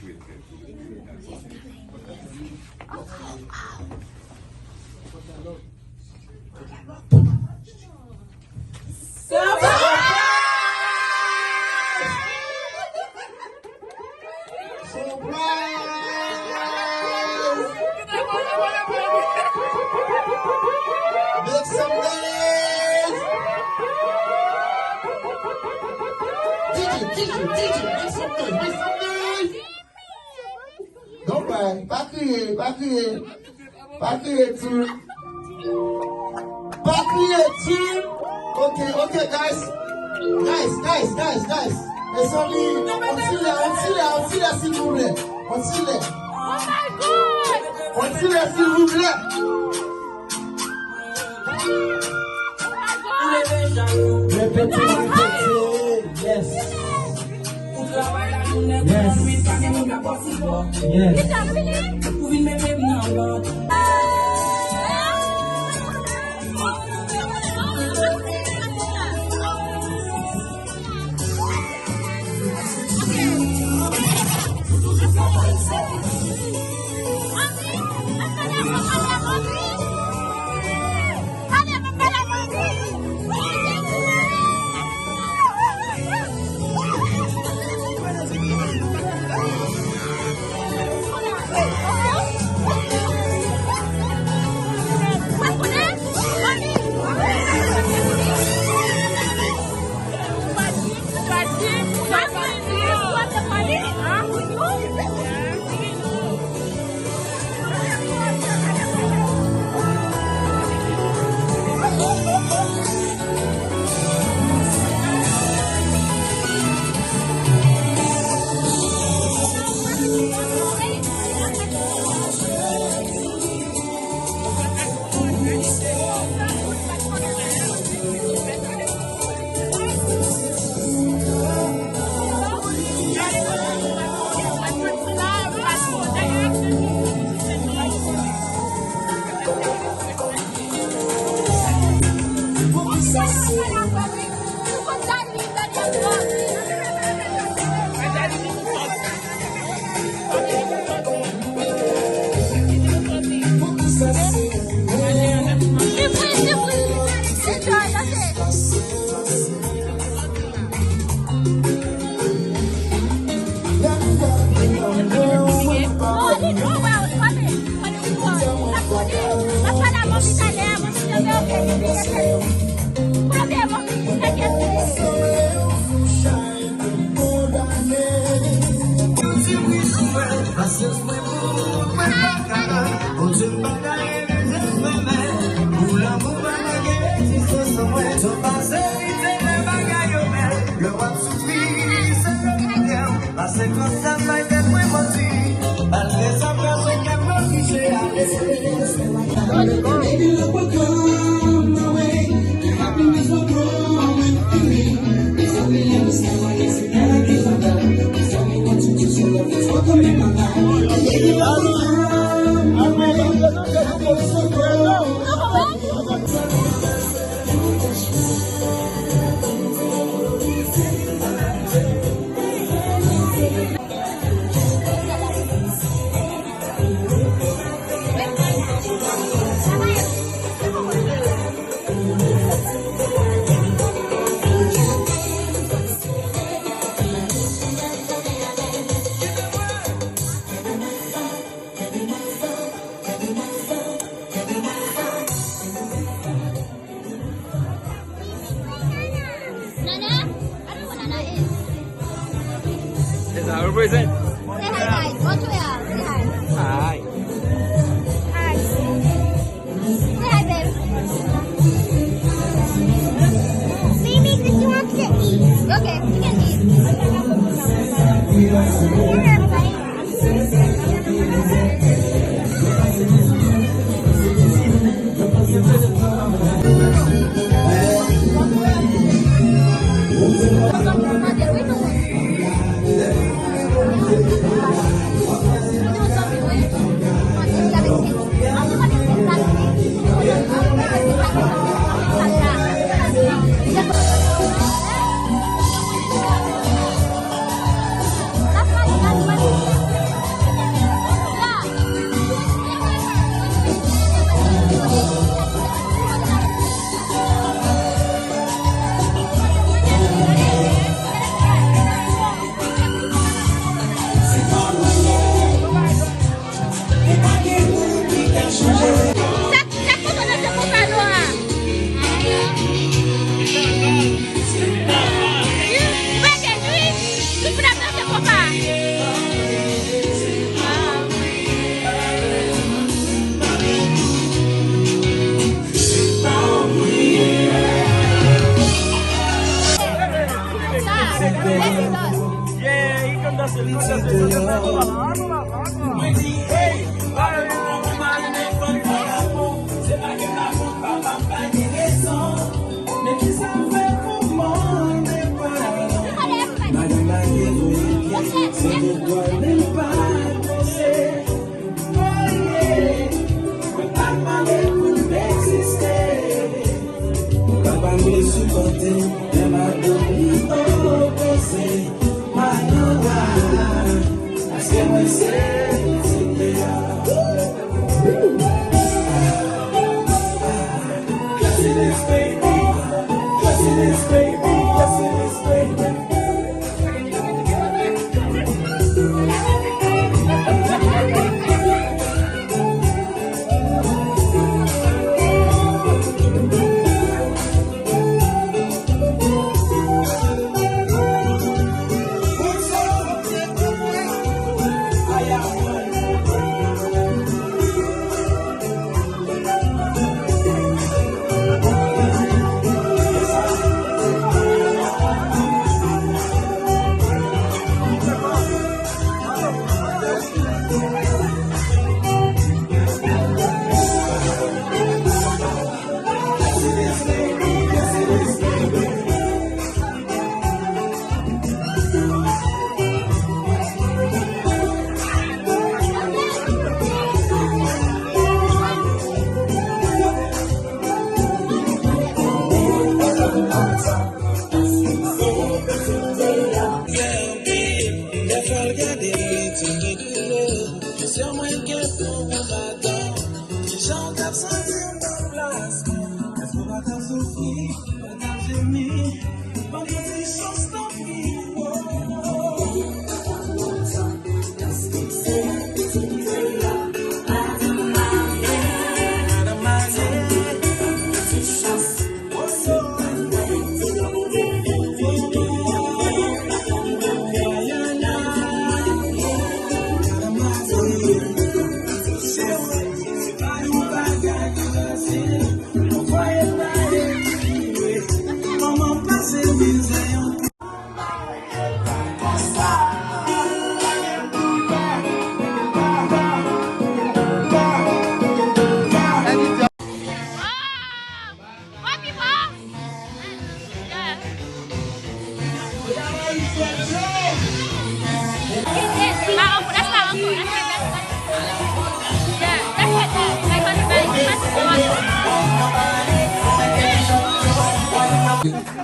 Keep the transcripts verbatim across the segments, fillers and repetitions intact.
Surprise! Make some noise! D J, D J, D J, make some noise, make some noise! Don't cry, pa kriye, pa kriye. Pa kriye, team. Pa kriye, team. Ok, ok, guys. Guys, guys, guys, guys. Mezanmi, on ti lè, on ti lè, on ti lè, silvouplè. On ti lè. On ti lè, silvouplè. Repete, repete. Yes. Yes. Yes. Pasyans mwen pou ou, mwen pa ka. Bondye m pa ka rete san mwen. Pou lanmou pa ka gen egzistans san mwen. Sa pase vit, se lè bagay yo bèl. Lè w ap soufri, se lè w ap byen. Pase konsa, fè kè mwen mandi. Malgre sa, fè mwen kè mwen oblije ale. Nana? I don't know what Nana is. Yes, I represent. Say hi, guys. Go to here. Say hi. Hi. Hi. Say hi, babe. Mimi, did you want to eat? Okay, you can eat. Hi, everybody. Mwen di, hey, pa gen moun pou mari men fann fè lanmou. Se pa gen pa moun, papa m pa gen rezon. Men kisa m fè pou mwen men padon? Mari marye vre byen, se de dwa men pa panse. Oh yeah, mwen pa mande pou m egziste. Ou ka pa vle sipòte, men madanm li opoze. Madanm, paske mwen se pitit li a. Blessings, baby. Blessings, baby. Blessings, baby. Dèfwa l gade m, li di m li doulou. Kesyon mwen gen pou ou, madanm, kijan w t ap santi w nan plas mwen? Èske w pa t ap soufri, w pa t ap jemi? Ban m yon ti chans, tanpri, oh.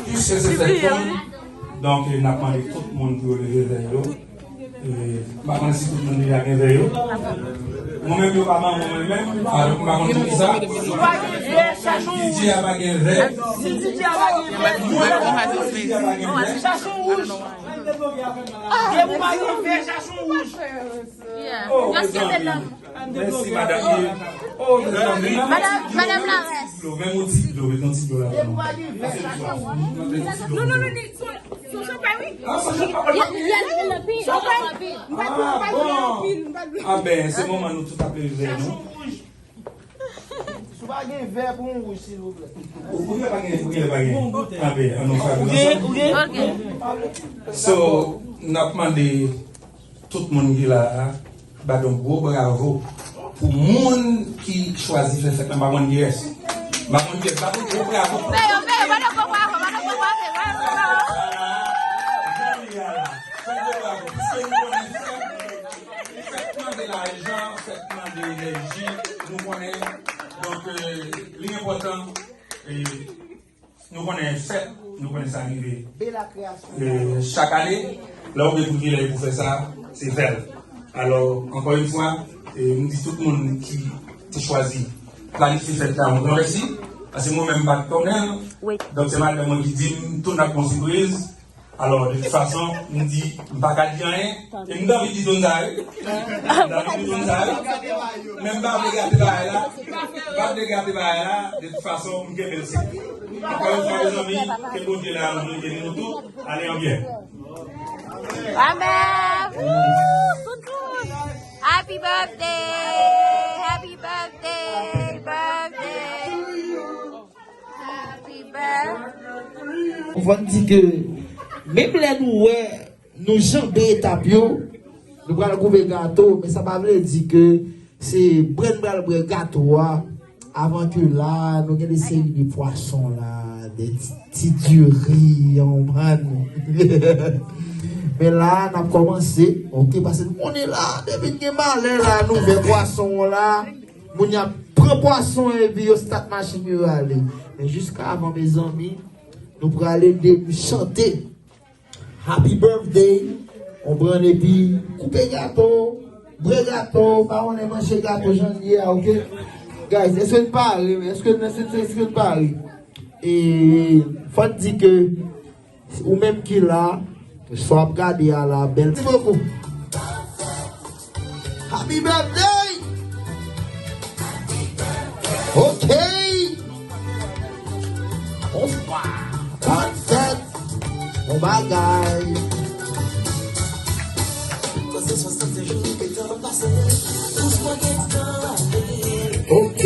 Piske se fèt pou m, donk, n ap mande tout moun pou yo leve vè yo. E, m pa konnen si tout moun deja gen vè yo. Mwen menm, yo pa ban mwen mwen menm, alò m pa konn poukisa. Si w pa gen vè, chache yon wouj. D J a pa gen vè. Si D J a pa gen vè, mwen menm, si D J a pa gen vè, chache yon wouj. Depi w pa gen vè, chache yon wouj. Oh, mezanmi. Mèsi, madanm. Oh, mezanmi. Madanm, madanm Larès. Menm yon ti dlo, met yon ti dlo ladan. Non, non, non, non. Son, son chanpay, wi. Ah, son chanpay. Chanpay. M pa dwe, m pa dwe anpil, m pa dwe. Ah, ben, se moman nou tout ap leve, non? Si w pa gen vè, pran yon wouj, silvouplè. Ou gen pa gen, ou gen pa gen. Ah, ben, an nou fè. Ou gen, ou gen? Ok. So, n ap mande tout moun ki la a, bat yon gwo bravo pou moun ki chwazi fè fèt lan. M pa konn kiyès. M pa konn kiyès. Bat yon gwo bravo. Fè yo, fè yo, bat yon gwo bravo, bat yon gwo bravo, bat yon gwo bravo. Jan li a la. Fè gwo bravo. Piske nou konnen fèt, fèt mande lajan, fèt mande enèji, nou konnen. Donk, euh, li enpòtan, e, Nou konnen fèt, nou konnen sa rive. E, chak ane, lè w gen privilèj pou fè sa, se fè l. Alò, ankò yon fwa, e, m di tout moun ki te chwazi planifye fèt la, yon gran mèsi. Paske mwen menm, m pa t konnen l. Donk, se madanm mwen ki di m, tou n ap gon sipriz. Alò, de tout fason, m di, m pa ka di anyen. E m t anvi di tout sa, wi. M t anvi di tout sa, wi. Men m pa vle gate bagay la. M pa vle gate bagay la. De tout fason, m kenbe l sekrè. Ankò yon fwa, mezanmi, ke Bondye la, nou beni nou tout. Ale an byen. Amen. Woo, tout, tout. Happy birthday. Happy birthday. Birthday. Happy birthday. Ou konn di ke menm lè nou wè Nou janbe etap yo, nou pral koupe gato, men sa pa vle di ke se bwè n pral bwè gato a. Avan ke la, nou gen de seri de pwason la, de ti, ti diri, yon bann. Men la, n ap kòmanse, oke, paske nou konnen la, depi n gen malè la, nou vè pwason an la, moun y ap pran pwason epi yo stat machin yo ale. Men jiska avan, mezanmi, nou prale de chante Happy birthday, konprann, epi koupe gato, bwè gato, pa konnen manje gato jan l ye a, oke? Guys, èske n pare? Èske, èske, èske n pare? E fò n di ke ou menm ki la, sa w ap gade a la, bèl ti bokou. Happy birthday! Ok! Bonswa! Bòn fèt! Bon bagay! Ok!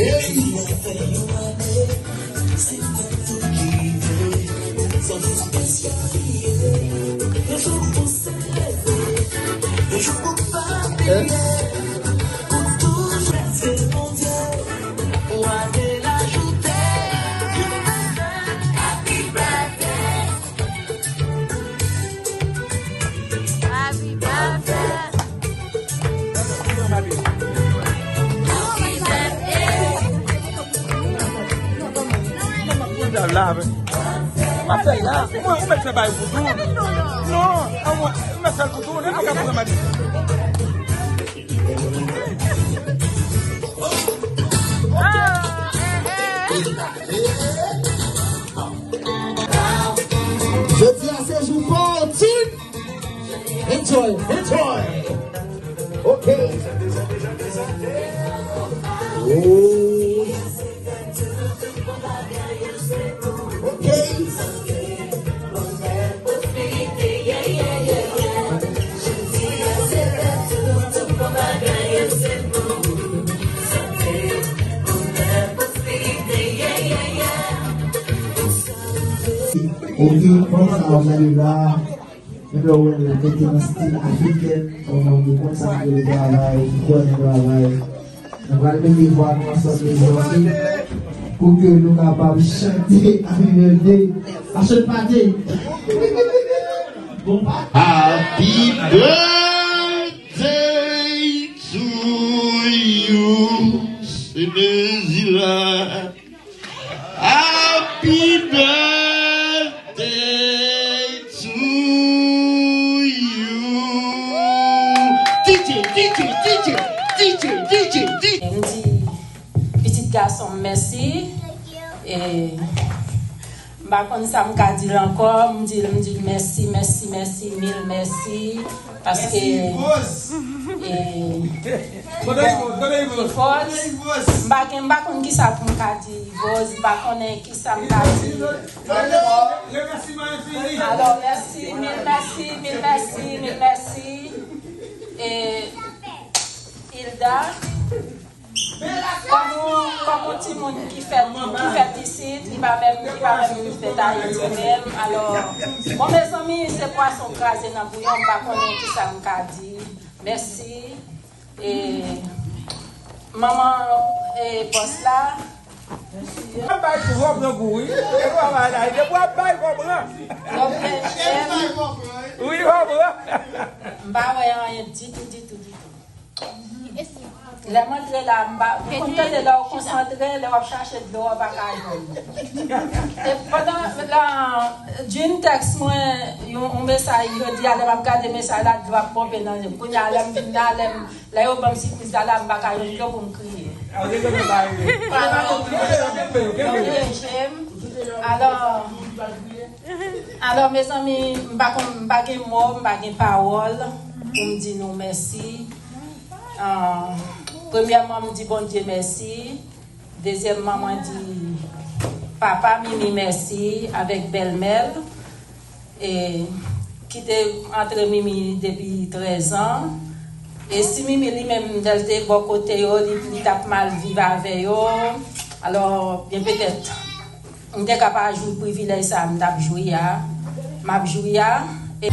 Ou mèt fè bagay pou tou. Non, ou mèt fè l pou tou. Nèg pa ka pran madi. Jodi a se jou pa w, Tim. Enjoy, enjoy. Ok. Oh. Ok. Ok, konsa w gade la. Epi w wè l mete nan stil afriken, ou konn sa k rele travay, ki kwè nan travay. Nou pral mete vwa nou ansanm, mezanmi, pou ke nou kapab chante Happy Birthday. Passion Party. Bon pa. Happy birthday to you, Senezila. Happy birthday to you. D J, D J, D J, D J, D J, D J. M di pitit gason m mèsi. E m pa konn sa m ka di l ankò. M di l, m di l mèsi, mèsi, mèsi, mil mèsi. Paske, e, Ivoz, m pa gen, m pa konn kisa pou m ka di Ivoz, m pa konnen kisa m ka di. Alò, mèsi, mil mèsi, mil mèsi, mil mèsi. E, Hilda. Kòm yon, kòm yon timoun ki fèt, ki fèt isit, li pa menm, li pa menm fèt Ayiti menm. Alò, bon, mezanmi, se pwason kraze nan bouyon, m pa konnen kisa m ka di. Mèsi. E, manman, e, bòs la. W ap bay tou, w ap pran kou, wi. E w ap bay la, e w ap bay, w ap pran. Wi, w ap pran. M pa wè anyen ditou, ditou, ditou. Lè m antre la, m pa, ou konn tande lè w konsantre, lè w ap chache dlo a, w pa ka jwenn. E pandan, la, Jean tèks mwen yon, yon mesaj jodi a, lè m ap gade mesaj la, dlo ap ponpe nan je m. Kounye a, lè m vin la, lè m, lè yo ban m sipriz la, la, m pa ka jwenn dlo pou m kriye. Alò, Alò, mezanmi, m pa konn, m pa gen mo, m pa gen pawòl pou m di nou mèsi. Ah, premyèman, m di Bondye mèsi. Dezyèmman, mwen di papa Mimi mèsi avèk bèlmè l, e, ki te antre Mimi depi trèz an. E si Mimi li menm, lè l te bò kote yo, li, li t ap mal viv avè yo, alò, byen petèt, m te ka pa jwi privilèj sa a m t ap jwi a, m ap jwi a. E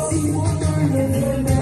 Si w ap tande